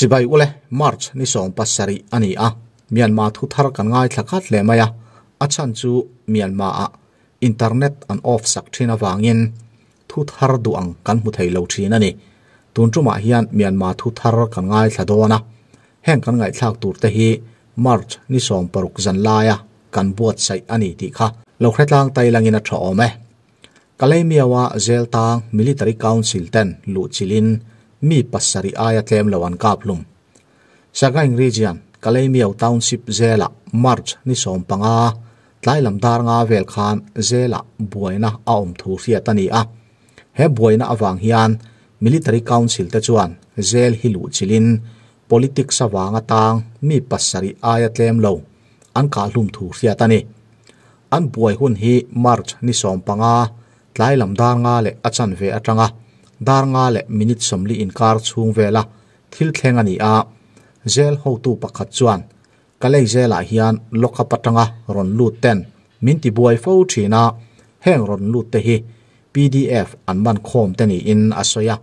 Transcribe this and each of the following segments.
Chibai ule, March ni 17 a ni a, Myanmar thu thar kan ngaithla khat hle mai a, a chhan chu Myanmar ah internet an off sak thin avangin thu thar duh ang kan hmu thei lo thin a ni. Tun tumah hian Myanmar thu thar kan ngaithla dawn a, heng kan ngaihthlak tur te hi March ni 16 zan laia kan buatsaih a ni tih kha lo hretlang tai langin a tha awm e. Kalaymyo-a Zeltang Military Council ten luhchilhin mi pasarih aia tlem lo an kap hlum. Sagaing Region, Kalaymyo Township Zelah March ni 15 tlai lam dar nga vel khan Zelah buaina a awm thu hriat a ni a. He buaina avang hian Military Council te chuan Zel hi luhchilhin politics avanga tang mi pasarih aia tlem lo an kah hlum thu hriat a ni. An buai hun hi March ni 15 tlai lam dar nga leh a chanve atanga dar nga leh minute 40 inkar chhung vela thil thleng a ni a. Zel hotu pakhat chuan Kalay Zelah hian lockup atanga rawn lut ten min ti buai fo thin a, heng rawn lut te hi PDF an man khawm te niin a sawi a.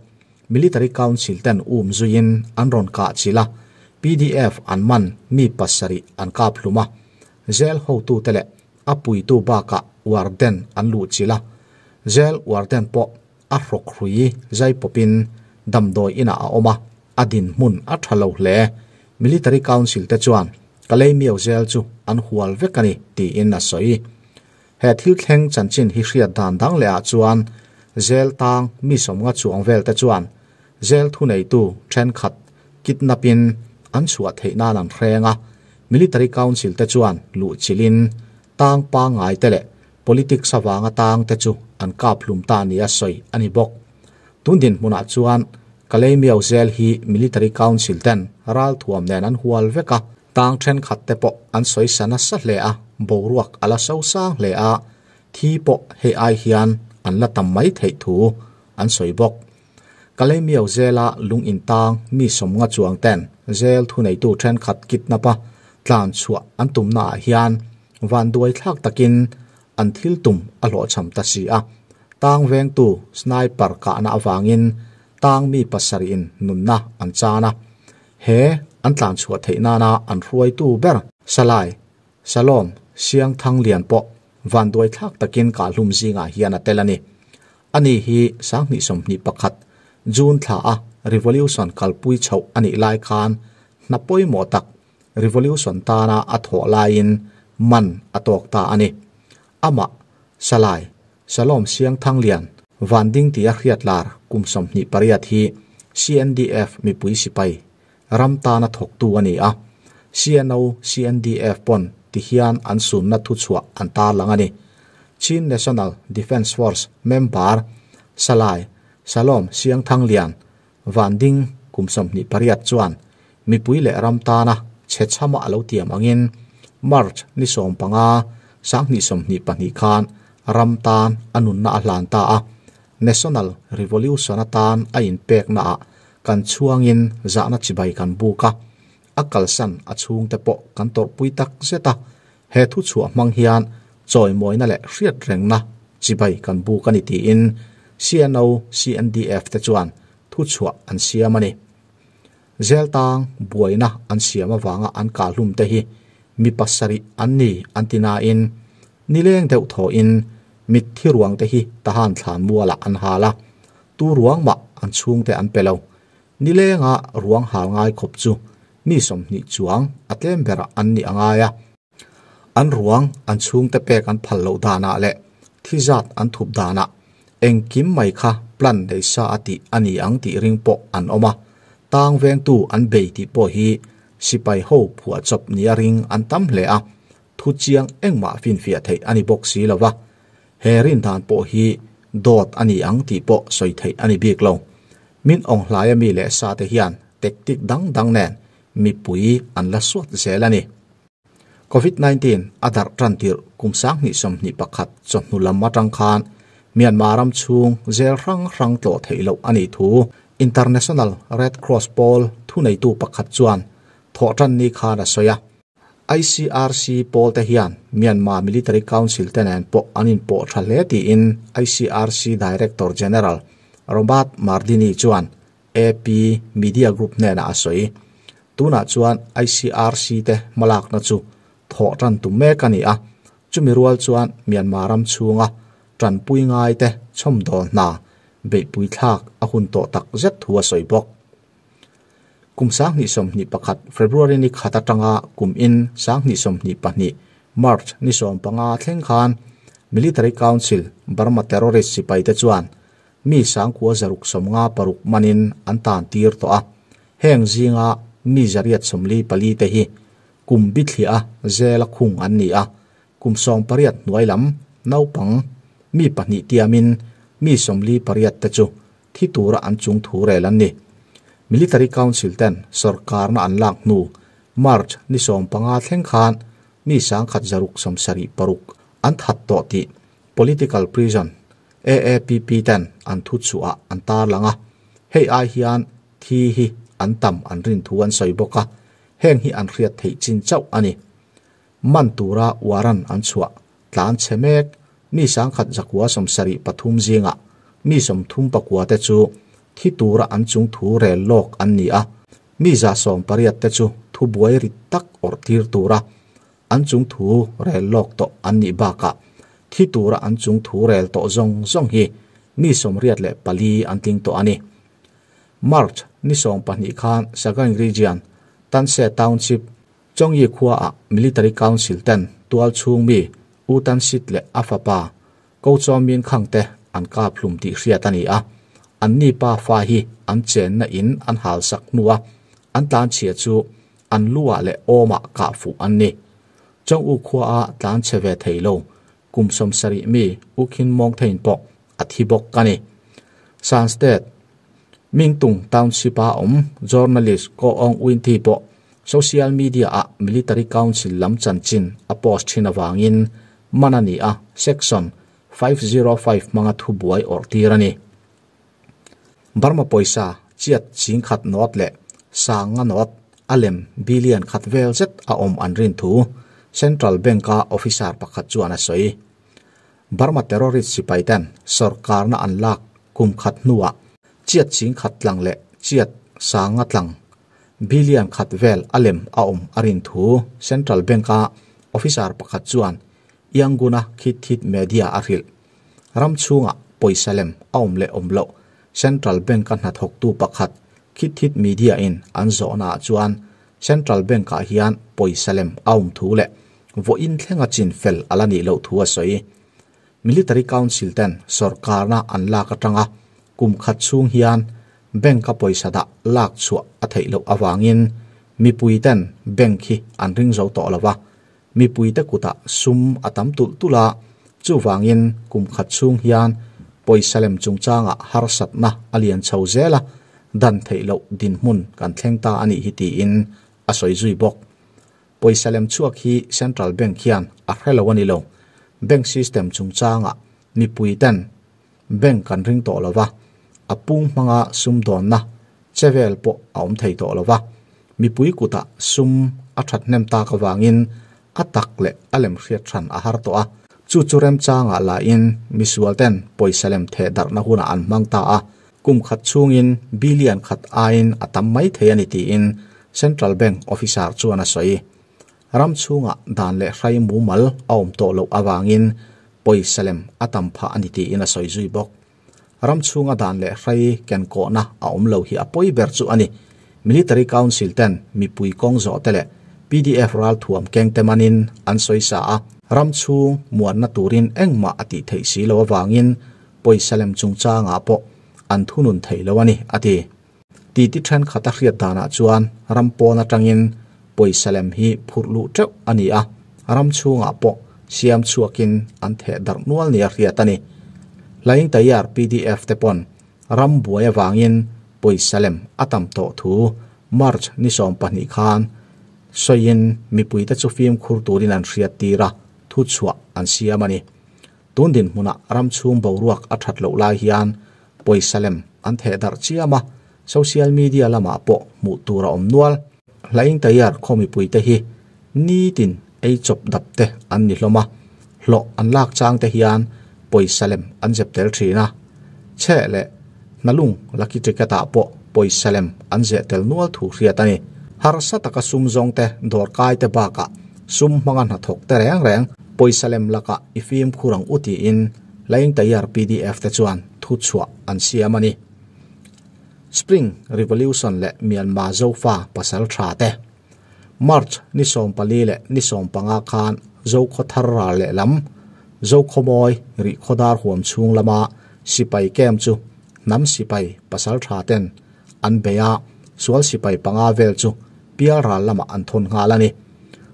Military Council ten um zuiin an rawn kah chilh a, PDF an man mi pasarih an kap hlum a. Zel hotu te leh a puitu bakah warden an luh chilh a, zel warden pawh a hrawk hrui zai pawpin damdawi inah a awm a, a dinhmun a tha lo hle. Military Council te chuan Kalaymyo zel chu an hual vek a ni tiin a sawi. He thil thleng chanchin hi hriat dan dang leh ah chuan zel tang mi sawmnga chuang vel te chuan zel thuneitu thenkhat kidnap in an chhuah theih nan an hreng a, Military Council te chuan luhchilhin tang pangngai te leh politics avanga tang te chu an kap hlum ta nia sawi a ni bawk. Tun dinhmunah chuan Kalaymyo zel hi Military Council ten ral thuam nen an hual vek a, tang thenkhat te pawh an sawi sa nasa hle a, boruak a la so sang hle a, thi pawh hei ai hian an la tam mai theih thu an sawi bawk. Kalaymyo zela lung in tang mi sawmnga chuang ten zel thuneitu thenkhat kidnap a tlan chhuah an tumna ah hian van duai thlak takin an thil tum a hlawhchham ta si a. Tang vengtu sniper kahna avangin tang mi pasarih in nunna an chan a. He an tlan chhuah theih nana an hruaitu ber Salai Salom Siang Thang Lian pawh van duai thlak takin kah hlum zingah hian a tel a ni. Ani hi 2021 June thla a Revolution kalpui chhoh a nih lai khan hna pawimawh tak Revolution tana a thawh laiin man a tawk ta a ni. Amah Salai Salom Siang Thang Lian van ding tia hriat lar kum 28 hi CNDF mipui sipai ram tana thawktu a ni a. CNO CNDF pawn ti hian an sunna thu chhuah an tar lang a ni. Chin National Defence Force member Salai Salom Siang Thang Lian van ding kum 28 chuan mipui leh ram tana che chhama a lo tiam angin March ni 15 2022 khan ram tan a nunna a hlan ta a. National Revolution atan a inpekna ah kan chhuangin zahna chibai kan buk a, a kalsan a chhungte pawh kan tawrhpui tak zet a. He thu chhuah hmang hian chawimawina leh hriat rengna chibai kan buk a ni tiin CNO CNDF te chuan thu chhuah an siam a ni. Zel tang buaina an siam avanga an kah hlum te hi mi pasarih an ni an ti nain nileng deuh thawhin mit thi ruang te hi tahan thlan mualah an hal a, tu ruang mah an chhungte an pe lo. Nilenga ruang hal ngai khawp chu mi 20 chuang a tlem berah an ni angai a. An ruang an chhungte pek an phal loh danah leh thi zat an thup danah engkim mai kha plan nei sa a tih a ni ang tih ring pawh an awm a. Tang vengtu an bei tih pawh hi sipai ho phuah chawp nia ring an tam hle a, thu chiang engmah finfiah theih a ni bawk si lova. He rin dan pawh hi dawt a ni ang tih pawh sawi theih a ni bik lo. Min awng hlaia mi leh sa te hian tactic dang dang nen mipui an la suat zel a ni. COVID-19 a darh tan tirh kum 2021 chawhnu lam atang khan Myanmar ram chhung zel hrang hrang tlawh theih loh a nih thu International Red Cross pawl thuneitu pakhat chuan thawh tan ni khan a sawi a. ICRC pawl te hian Myanmar Military Council te nen pawh an inpawh tha hle tiin ICRC Director General Robert Mardini chuan AP Media Group hnenah a sawi. Tunah chuan ICRC te hmalakna chu thawh tan tum mek a ni a, chumi rual chuan Myanmar ram chhunga tanpui ngai te chhawmdawl hna beihpui thlak a hun tawh tak zet thu a sawi bawk. Kum 2021 February ni khat atanga kum in 2022 March ni 15 thleng khan Military Council Burma terrorist sipai te chuan mi 956 manin an tan tir tawh a, heng zinga mi 144 te hi kum bithliah a zela khung an ni a, kum 18 hnuai lam naupang mi 2 tiamin mi 48 te chu thi tura an chung thu rel an ni. Military Council ten sarkarna an lak hnu March ni 15 thleng khan mi 1676 an that tawh tih political prison AAPP ten an thu chhuah an tar langa, hei ai hian thi hi an tam an rin thu an sawi bawk a, heng hi an hriat theih chin chauh ani. Man tura waran an chhuah tlan chhe mek mi 1973 zinga mi 39 te chu thi tura an chung thu rel lawk an ni a, mi 180 te chu thu buai ri tak awrh tir tura an chung thu rel lawk tawh an nih bakah thi tura an chung thu rel tawh zawng zawng hi mi 84 an tling tawh ani. March ni 12 khan Sagaing Region Tanse Township Chongyi khua a Military Council ten tual chhung mi U Tan Sit leh a fapa Ko Chaw Min Khang te an kap hlum tih hriat ani a, an ni pa fa hi an chenna in an hal sak hnu a, an tlan chhia chu an luah leh awmah kah fuh an ni. Chong U khua a tlan chhe ve thei lo kum 70 mi U Khin Mawng Thein pawh a thi bawk ani. Shan State Mingtung Township a awm journalist Ko Aung Win Thi pawh social media a Military Council lam chanchin a post thin awangin man ani a, section 505 hmanga thu buai awrh tir ani. Burma pawisa chiat 10,000 note leh 500 note a lem billion khat vel zet a awm an rin thu Central Bank a officer pakhat chuan a sawi. Burma terrorist sipai ten sarkarna an lak kum khat hnuah chiat 10,000 tlang leh chiat 500 tlang billion khat vel a lem a awm a rin thu Central Bank a officer pakhat chuan Yanguna Khit Thit Media a hrilh. Ram chhunga pawisa lem a awm leh awm loh Central Bank a hnathawktu pakhat Khit Thit Media in an zawhna ah chuan Central Bank ah hian pawisa lem a awm thu leh vawiin thlenga chin fel ala nih loh thu a sawi. Military Council ten sarkarna an lak atanga kum khat chhung hian bank a pawisa dah lak chhuah a theih loh awangin mipui ten bank hi an ring zo tawh lova, mipui te kutah sum a tam tulh tulh a, chuwangin kum khat chhung hian pawisa lem chungchanga harsatna a lian chho zel a, dan theih loh dinhmun kan thleng ta anih hi tiin a sawi zui bawk. Pawisa lem chhuak hi Central Bank hian a hrelo ani lo, bank system chungchanga mipui ten bank kan ring tawh lova, a pung hmanga sum dawnna chevel pawh a awm thei tawh lova, mipui kutah sum a that hnem tak awangin a tak leh a lem hriat than a har tawh a, chu chu remchanga la in misual ten pawisa lem theh darhna hunah an hmang ta a, kum khat chhungin billion khat aiin a tam mai thei ani tiin Central Bank officer chuan a sawi. Ram chhunga dan leh hrai mumal a awm tawh loh awangin pawisa lem a tam phah ani tiin a sawi zui bawk. Ram chhunga dan leh hrai ken kawhna a awm lo hi a pawi ber chu ani. Military Council ten mipui kawng zawh te leh PDF ral thuam keng te manin an sawi sa a, ram chhung muanna turin engmah a tih theih si lo awangin pawisa lem chungchanga pawh an thunun thei lo ani a ti. Ti ti then khat a hriat danah chuan ram pawn atangin pawisa lem hi phurh luh teuh ani a, ram chhungah pawh siam chhuakin an theh darh nual ni a hriat ani. Hlaing Tayar PDF te pawn ram buai awangin pawisa lem a tam tawh thu March ni 12 khan sawiin mipui te chu fim khur turin an hriat tir a, thu chhuah an siam ani. Tun din hmuna ram chhung boruak a that loh lai hian pawisa lem an theh darh chiam a, social media lamah pawh hmuh tur a awm nual. Hlaing Tayar khaw mipui te hi nitin ei chawp dap te an ni hlawm a, hlawh an lak chang te hian pawisa lem an zep tel thin a, che leh hnalung lucky ticket ah pawh pawisa lem an zeh tel nual thu hriat ani. Harsa taka sum zawngte dawrkaite bakah sum hmanga hnathawkte reng reng pawisa lem lakah i fimkhur ang u tiin Hlaingtayar pdf te chuan thuchhuah an siam a ni. Spring Revolution leh Myanmar Zofa pasal tha te. March ni 14 leh ni 15 khan Zokhawthar ral lehlam, Zokhawmawi rihkhawdar huam chhung lama sipai camp chu hnam sipai pasal tha ten an bei a, sual sipai panga vel chu pial ral lamah an thawn nghal a ni.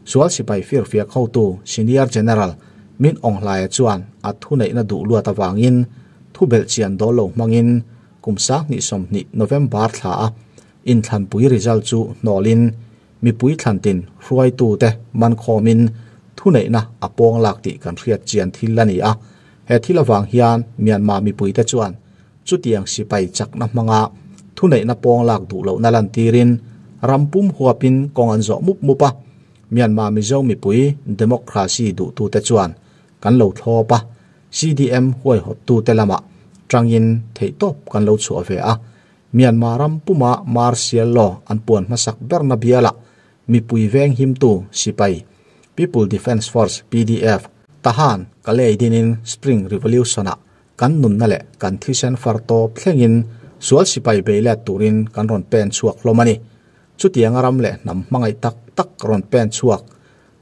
Sual sipai firfiak hotu Senior General Min Aung Hlaia chuan a thuneihna duh luat avangin thubelhchian dawl lo hmangin kum 2020 November thla a inthlanpui result chu hnawlin mipui thlantin hruaitute mankhawmin thuneihna a pawng lak tih kan hriat chian thil a ni a. He thil avang hian Myanmar mipuite chuan chutiang sipai chakna hmanga thuneihna pawng lak duh lohna lantirin ram pum huapin kawng an zawh mup mup a. Myanmar Mizo mipui democracy duhtute chuan kan lo thlawp a, CDM huaihawttute lamah tangin theihtawp kan lo chhuah ve a. Myanmar ram puma martial law an puan hmasak berna bialah mipui veng himtu sipai People Defence Force, PDF, Tahan ka lei dinin Spring Revolution-ah kan nunna leh kan thisen far tawp thlengin sual sipai bei let turin kan rawn pen chhuak hlawm a ni. Chutianga ram leh hnam hmangaih tak tak rawn pen chhuak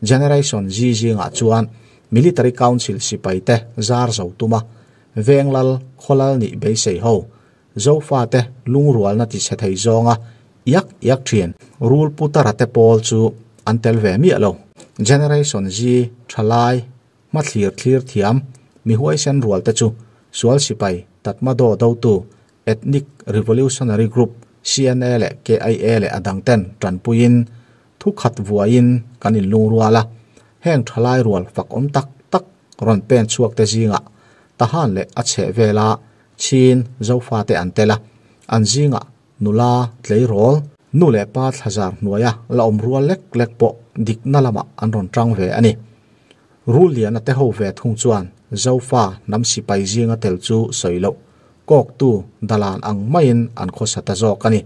Generation Z zingah chuan Military Council sipaite zar zo tuma Venglal khawlal nih beisei ho Zofate lungrualna ti chhe thei zawnga iak iak thin rul putara te pawl chu an tel ve miah lo. Generation Z thalai hmathlir thlir thiam mi huaisen rual te chu sual sipai Tatmadaw dotu Ethnic Revolutionary Group CNA leh KIA leh a dang ten tanpuiin thukhat vuaiin kan inlungrual a, heng thalai rual fakawm tak tak rawn pen chhuak te zingah Tahan leh a chheh vela Chin Zofate an tel a, an zingah nula tleirawl, nu leh pa thlazar hnuaia la awm rual lek lek pawh dikna lamah an rawn tang ve a ni. Rulliana te ho ve thung chuan Zofa hnam sipai zinga tel chu sawi loh, kawktu dalan ang maiin an khawsa ta zawk a ni.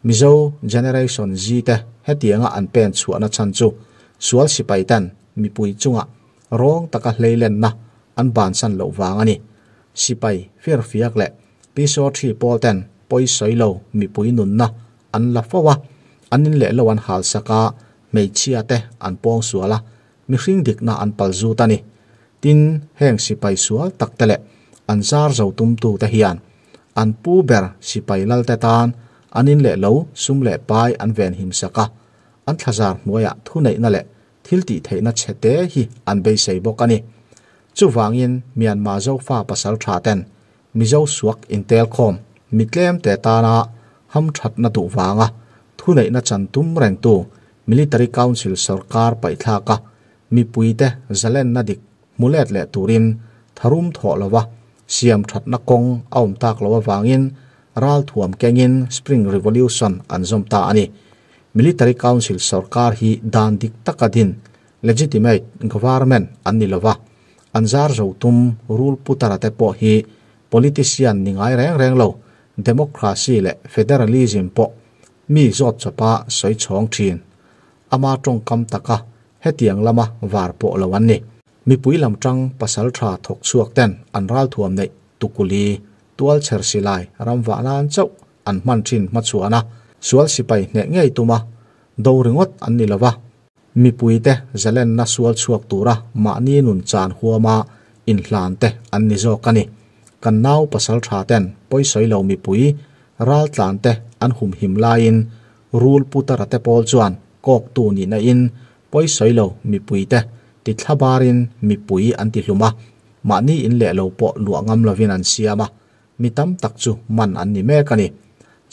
Mizo Generation Z te hetianga an pen chhuahna chhan chu sual sipai ten mipui chungah rawng taka hleilenna an bansan loh vang a ni. Sipai firfiak leh Pisaw thi pawl ten pawi sawi lo mipui nunna an la fo a, an in leh lo an hal sak a, hmeichhia te an pawng sual a, mihring dikna an pal zut a ni. Tin, heng sipai sual tak te leh an zar zo tumtu te hian an pu ber sipai lal te tan an in leh lo sum leh pai an venhim sak a, an thlazar hnuaiah thuneihna leh thil tih theihna chhe te hi an beisei bawk a ni. Chuvangin Myanmar Zofa pasal tha ten Mizo suak intelkhawm mi tlem te tana hamthatna duh vanga thuneihna chan tum rengtu Military Council sorkar paihthlaka mipuite zalenna dik hmu let leh turin tharum thawh lova siam thatna kawng a awm tak lo avangin ralthuam kengin Spring Revolution an zawm ta a ni. Military Council sorkar hi dan dik taka din legitimate government an ni lova, an zar zo tum rul putara te pawh hi politician ni ngai reng reng lo, democracy leh federalism pawh mi zawt chawpa sawi chhawng thin. Ama tawngkam taka hetiang lama var pawh lo an ni. Mipui lam tang pasal tha thawk chhuak ten an ralthuam neih tukuli tual chher silai ram vah nan chauh an hman thin hmachhuana sual sipai hneh ngei tuma do ringawt an ni lova. Mipuite zalenna sual chhuak tura mahni nun chan huama inhlan te an ni zawk a ni. Kan nau pasal tha ten pawisawi lo mipui raltlan te an humhim laiin rul putara te pawl chuan kawktu nihna in pawisawi lo mipuite ti thlabarin mipui an ti hlum a, mahni in leh lo pawh luah ngam lovin an siam a, mi tam tak chu man an ni mek a ni.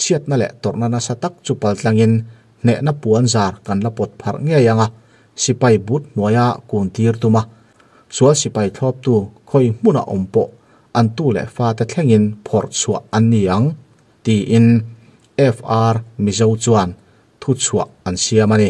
Chhiatna leh tawrhna nasa tak chu paltlangin hnehna puan zar kan la pawt pharh ngei ang a, sipai but hnuaia kun tir tum a, sual sipai thlawptu khawi hmunah awm pawh an tu leh fate thlengin phawrh chhuah an ni ang, tiin FR Mizo chuan thuchhuah an siam a ni.